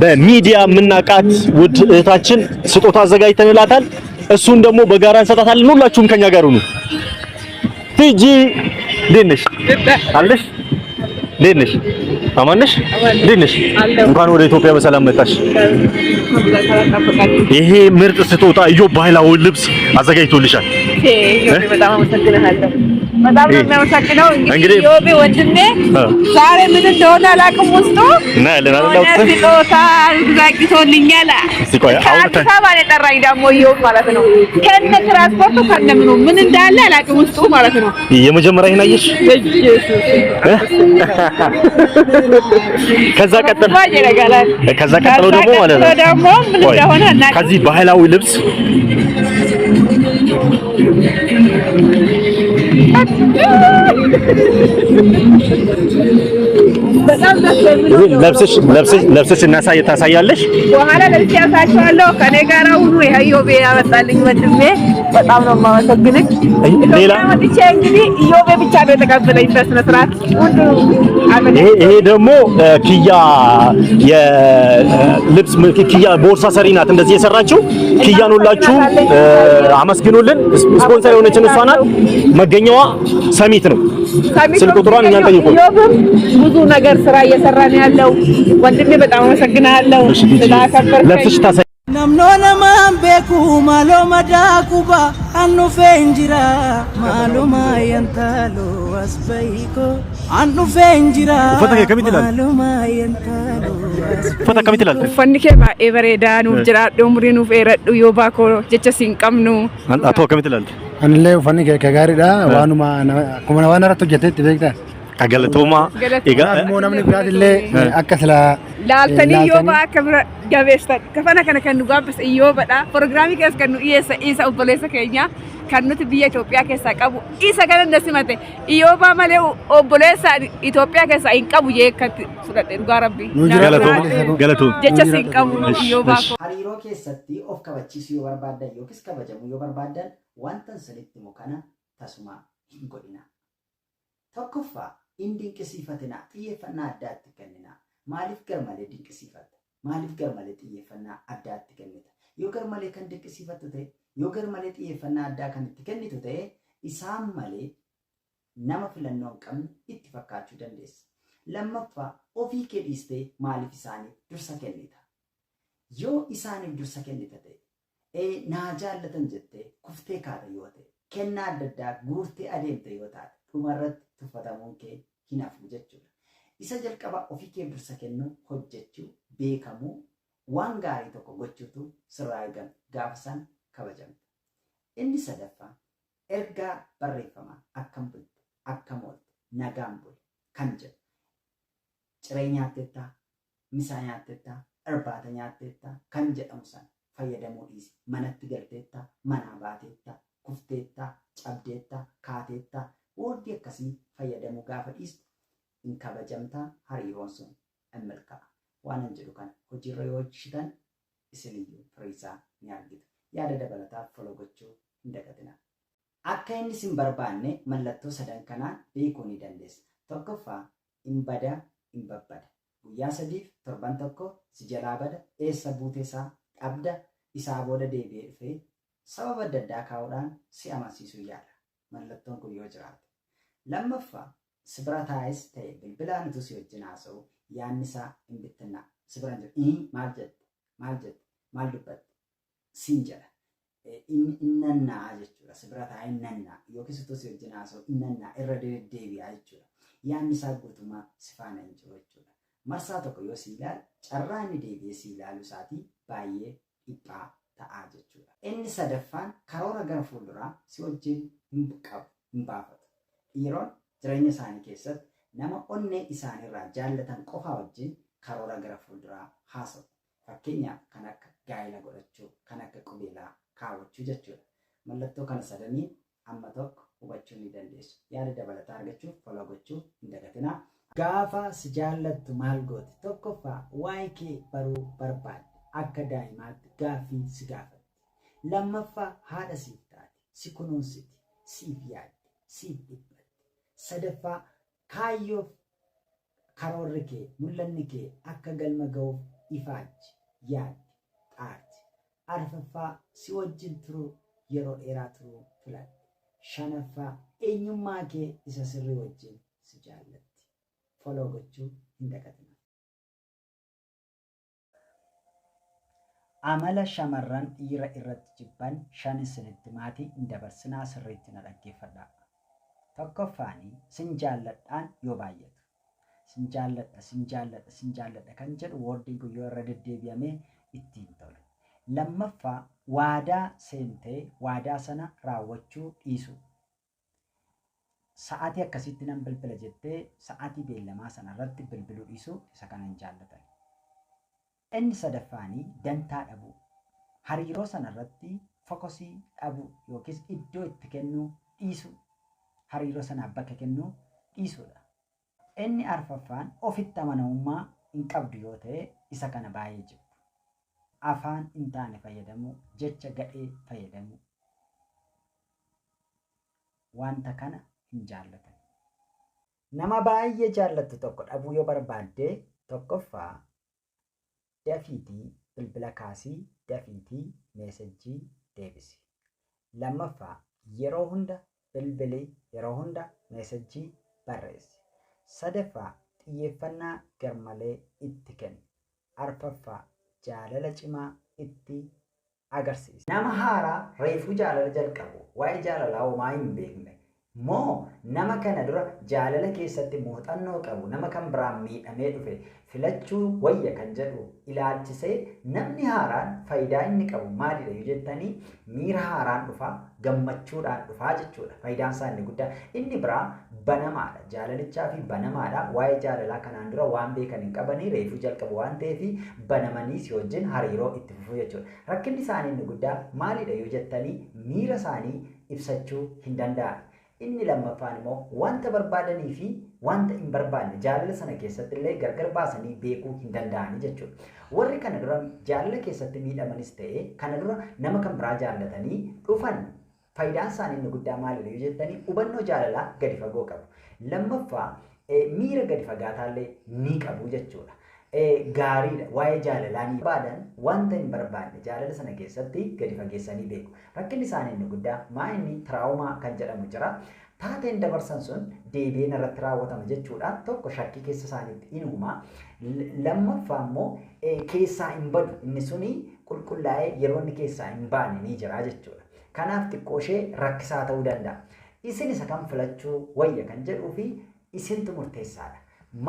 በሚዲያ የምናውቃት ውድ እህታችን ስጦታ አዘጋጅተንላታል። እሱን ደግሞ በጋራ እንሰጣታለን። ሁላችሁም ከኛ ጋር ሁኑ። ቲጂ እንዴት ነሽ? አለሽ? እንዴት ነሽ? አማን ነሽ? እንዴት ነሽ? እንኳን ወደ ኢትዮጵያ በሰላም መጣሽ። ይሄ ምርጥ ስጦታ ኢዮብ ባህላዊ ልብስ አዘጋጅቶልሻል። በጣም አመሰግናለሁ። በጣም ነው የሚያመሰግነው። እንግዲህ ኢዮቤ ወንድሜ ዛሬ ምን እንደሆነ አላውቅም፣ ውስጡ እናያለን አይደል? የሆነ ስጦታ አዘጋጅቶልኛል። እስቲ ቆይ ከአዲስ አበባ ነው የጠራኝ ደግሞ ኢዮብ ማለት ነው። ከነ ትራንስፖርቱ ከነ ምኑ ምን እንዳለ አላውቅም ውስጡ ማለት ነው። የመጀመሪያ ይሄን አየሽ? ከዛ ቀጥሎ ከዛ ቀጥሎ ደግሞ ማለት ነው ደግሞ ምን እንደሆነ አናውቅም። ከዚህ ባህላዊ ልብስ በጣም ደስ የሚል ለብሰሽ ለብሰሽ ለብሰሽ እናሳይ ታሳያለሽ። በኋላ ለብሼ አሳያቸዋለሁ። ከኔ ጋር ሁኑ። ይሄ ኢዮቤ ያመጣልኝ ወንድሜ በጣም ነው የማመሰግንህ። ሌላ መጥቼ እንግዲህ ኢዮቤ ብቻ ነው የተቀበለኝ በስነ ስርዓት ሁሉ። ይሄ ደግሞ ኪያ የልብስ ኪያ ቦርሳ ሰሪ ናት እንደዚህ የሰራችው። ኪያን ሁላችሁም አመስግኑልን። ስፖንሰር የሆነችን እሷ ናት። መገኛዋ ሰሚት ነው። ስልክ ቁጥሯን እኛን ጠይቁ። ኢዮብም ብዙ ነገር ስራ እየሰራ ነው ያለው። ወንድሜ በጣም አመሰግናለሁ ስላከበርከኝ። ለብሰሽ ታሳይ Namnoo namaan beeku maaloo madaa quba an dhufeen jira maaluma yantaaloo as bayiko an dhufeen jira Uffata kee akkamitti ilaalta? maaluma yantaaloo as Uffata akkamitti ilaalta? Uffanni kee baay'ee bareedaa, nuuf jiraadhu, umurii nuuf dheeradhu, yoo baakoo jecha siin qabnu. Atoo akkamitti ilaalta? Anillee uffanni kee gaariidha. Waanuma akkuma waan irratti hojjetetti beektaa. Galatoomaa. Egaa Immoo namni biraatillee akka silaa Laaltanii Iyyooba akka bira jabeessan. Kafana kana kan nu gaabbise Iyyoobadha. Proogiraamii keessa kan nu dhiyeesse isa obboleessa keenya kan nuti biyya Itoophiyaa keessaa qabu isa kana na simate. Iyyoobaa malee obboleessa Itoophiyaa keessaa hin qabu jee akkatti fudhadhe dhugaa rabbi. Nu jiraadhu. Galatooma. Galatooma. Jecha siin qabu Iyyoobaa koo. Hariiroo keessatti of kabachiisuu yoo barbaaddan yookiis kabajamuu yoo barbaaddan wanta isinitti himu kana tasuma hin godhinaa. Tokkoffaa, hin dinqisiifatinaa, xiyyeeffannaa addaa itti kenninaa. Maaliif garmalee dinqisiifatta? Maaliif garmalee xiyyeeffannaa addaa itti kennita? Yoo garmalee kan dinqisiifattu ta'e, yoo garmalee xiyyeeffannaa addaa kan itti kennitu ta'e, isaan malee nama filannoo hin qabne itti fakkaachuu dandeessa. Lammaffaa, ofii kee dhiistee maaliif isaaniif dursa kennita? Yoo isaaniif dursa kennita ta'e, naa jaallatan jettee kuftee kaata yoo ta'e, kennaa adda addaa guurtee adeemta yoo taate, dhumarratti tuffatamuun kee hin hafu jechuudha. Isa jalqaba ofii keef dursa kennuu, hojjechuu, beekamuu, waan gaarii tokko gochuutu sirraa eegama. Gaafa san kabajamta. Inni sadaffaa, ergaa barreeffamaa akkam bulte, akkam oolte, nagaan buli kan jedhu. Ciree nyaattettaa, misaa nyaattettaa, irbaata nyaattettaa kan jedhamu sana fayyadamuu dhiisi. Manatti galteettaa, manaa baateettaa, kufteettaa, cabdeettaa, kaateettaa, wordii akkasii fayyadamuu gaafa dhiistu hin kabajamtaa, hariiroon sun hin milkaa'a. Waanan jedhu kana hojiirra yoo oolchitan isiniyyuu firiisaa ni argitu. Yaada dabalataaf follow gochuu hin dagatinaa. Akka inni sin barbaanne mallattoo sadan kanaan beekuu ni dandeessa. Tokkoffaa, hin bada, hin babbada. Guyyaa sadiif torban tokko si jalaa bada, eessa buutee isaa dhabda, isaa booda deebi'ee dhufee sababa adda addaa kaa'uudhaan si amansiisuu yaala. Mallattoon kun yoo jiraate. Lammaffaa, si bira taa'es ta'e bilbilaan utuu si wajjin haasa'u yaadni isaa hin bittinnaa'a. Si bira hin jiru. Ii maal jette? Maal jette? Maal dubbatte? Siin jedha. Hin nannaa'a jechuudha. Si bira taa'ee hin nannaa'a. Yookiis utuu si wajjin haasa'u hin nannaa'a. Irra deddeebi'a jechuudha. Yaadni isaa guutumaa si faana hin jiru jechuudha. Marsaa tokko yoo si ilaale carraa inni deebi'ee si ilaaluu isaatii baay'ee dhiphaa ta'a jechuudha. Inni sadaffaan karoora gara fuulduraa si wajjin hin qabu, hin baafatu. Dhiiroon jireenya isaanii keessatti nama onnee isaaniirraa jaallatan qofaa wajjin karoora gara fuulduraa haasa'u. Fakkeenyaaf kan akka gaa'ela godhachuu, kan akka qubeelaa kaawwachuu jechuudha. Mallattoo kana sadaniin amma tokko hubachuu ni dandeessu. Yaada dabalataa argachuuf follow gochuu hin dagatinaa. Gaafa si jaallattu maal gooti? Tokkoffaa, waa'ee kee baruu barbaaddi. Akka daa'imaatti gaaffii si gaafatti. Lammaffaa, haadha siif taati. Si kunuunsiti. Siif yaaddi. Siif dhiphatti. Sadaffaa, kaayyoof Karoorri kee, mul'anni kee akka galma ga'uuf ifaajji, yaaddi, xaarti. Arfaffaa, si wajjin turuu, yeroo dheeraa turuu filatti. Shanaffaa, eenyummaa kee isa sirrii wajjin si jaallatti. Follow gochuu hin dagatinaa. Amala shamarran dhiira irratti jibban shan isinitti maatii hin dabarsinaa, sirriitti na dhaggeeffadhaa. Tokkoffaani, sin jaalladhaan yoo baay'atu. Sin jaalladha, sin jaalladha, sin jaalladha kan jedhu wordiin kun yoo irra deddeebi'amee ittiin tolu. Lammaffaa, waadaa seentee waadaa sana raawwachuu dhiisuu. Sa'aatii akkasitti nan bilbila jettee sa'aatii beellamaa sana irratti bilbiluu dhiisuu, isa kana hin jaallatan. Inni sadaffaanii, dantaa dhabuu. Hariiroo sana irratti focusii dhabuu yookiis iddoo itti kennuu dhiisuu. Hariiroo sanaaf bakka kennuu dhiisuudha. Inni arfaffaan, ofitti amanamummaa hin qabdu yoo ta'e, isa kana baay'ee jibbu. Afaan hin taane fayyadamuu, jecha gadhee fayyadamuu. Wanta kana hin jaallatan. Nama baay'ee jaallattu tokko dhabuu yoo barbaadde, tokkoffaa, dafiitii bilbila kaasii, dafiitii message deebisi. Lammaffaa, yeroo hunda bilbili, yeroo hunda message barreessi. Sadaffaa, xiyyeeffannaa garmalee itti kenni. Arfaffaa, jaalala cimaa itti agarsiisi. Nama haaraa reefuu jaalala jalqabu, waa'ee jaalalaa homaa hin beekne moo nama kana dura jaalala keessatti muuxannoo qabu, nama kan biraan miidhamee dhufe filachuu wayya kan jedhu ilaalchisee, namni haaraan faayidaa inni qabu maalidha yoo jettanii, miira haaraan dhufaa, gammachuudhaan dhufaa jechuudha. Faayidaan isaa inni guddaa. Inni biraa banamaadha. Jaalalichaa fi banamaadha. Waa'ee jaalalaa kanaan dura waan beekan hin qabanii, reefuu jalqabu waan ta'eef banamanii si wajjin hariiroo itti fufuu jechuudha. Rakkinni isaanii inni guddaa maalidha yoo jettanii, miira isaanii ibsachuu hin danda'an. Inni lammaffaan immoo wanta barbaadanii fi wanta hin barbaanne jaalala sana keessatti illee gargar baasanii beekuu hin danda'ani jechuudha. Warri kana dura jaalala keessatti miidhamanis ta'e kana dura nama kan biraa jaallatanii dhufan, faayidaan isaanii inni guddaa maalidha yoo jettanii, hubannoo jaalalaa gadi fagoo qabu. Lammaffaa, miira gadi fagaataallee ni qabu jechuudha. Gaariidha, waa'ee jaalalaa ni barbaadan, wanta hin barbaanne jaalala sana keessatti gadi fageessanii beeku. Rakkinni isaanii inni guddaa maa inni trauma kan jedhamu jira. Taateen dabarsan sun deebiin irratti raawwatama jechuudha. Tokko, shakkii keessa isaaniitti in uuma. Lammaffaa immoo keessaa hin badu, inni suni qulqullaa'ee yeroo inni keessaa hin baane ni jira jechuudha. Kanaaf xiqqoo ishee rakkisaa ta'uu danda'a. Isin isa kam filachuu wayya kan jedhuu fi isintu murteessaadha.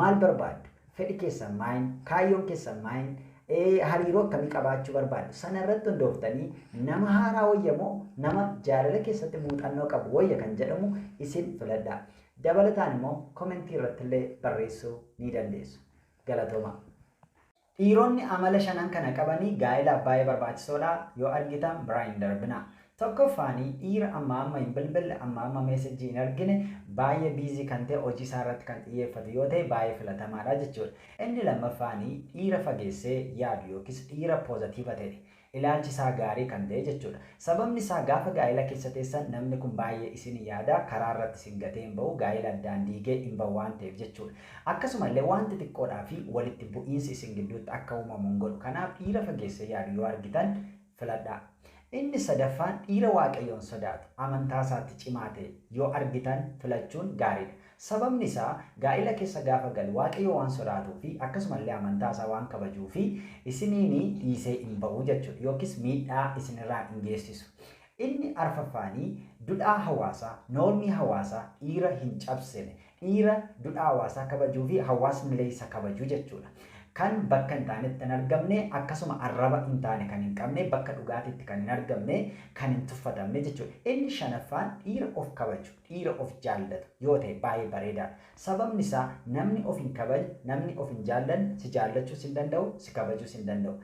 Maal barbaaddu? Fedhi keessan maayin? Kaayyoon keessan maayin? Hariiroo akkamii qabaachuu barbaaddu? Sana irratti hundooftanii nama haaraa wayya moo nama jaalala keessatti muuxannoo qabu wayya kan jedhamu isin filadhaa. Dabalataan immoo commentii irratti illee barreessuu ni dandeessu. Galatooma. Dhiironni amala shanan kana qabanii gaa'elaaf baay'ee barbaachisoodha. Yoo argitan biraa hin darbina. Tokkoffaanii, dhiira amma amma hin bilbille, amma amma message hin argine, baay'ee busy kan ta'e, hojii isaa irratti kan xiyyeeffatu yoo ta'e baay'ee filatamaadha jechuudha. Inni lammaffaanii, dhiira fageessee yaadu yookiis dhiira positive ta'e, ilaalchi isaa gaarii kan ta'e jechuudha. Sababni isaa, gaafa gaa'ela keessa teessan namni kun baay'ee isin yaada, karaa irratti isin gatee hin bahu, gaa'ela addaan diigee hin bahu waan ta'eef jechuudha. Akkasumallee wanti xiqqoodhaa fi walitti bu'iinsi isin gidduutti akka uumamu hin godhu. Kanaaf dhiira fageessee yaadu yoo argitan filadhaa. Inni sadaffaan, dhiira Waaqayyoon sodaatu, amantaa isaatti cimaa ta'e yoo argitan filachuun gaariidha. Sababni isaa, gaa'ela keessa gaafa galu Waaqayyo waan sodaatuu fi akkasumallee amantaa isaa waan kabajuu fi isiniin dhiisee hin ba'u jechuudha yookiis miidhaa isinirraan hin geessisu. Inni arfaffaanii, dudhaa hawaasaa, normii hawaasaa dhiira hin cabsine, dhiira dudhaa hawaasaa kabajuu fi hawaasni illee isa kabajuu jechuudha. Kan bakka hin taanetti hin argamne, akkasuma arraba hin taane kan hin qabne, bakka dhugaatiitti kan hin argamne, kan hin tuffatamne jechuudha. Inni shanaffaan, dhiira of kabaju, dhiira of jaallatu yoo ta'e baay'ee bareedaadha. Sababni isaa, namni of hin kabajne, namni of hin jaallanne si jaallachuus hin danda'u, si kabajuus hin danda'u.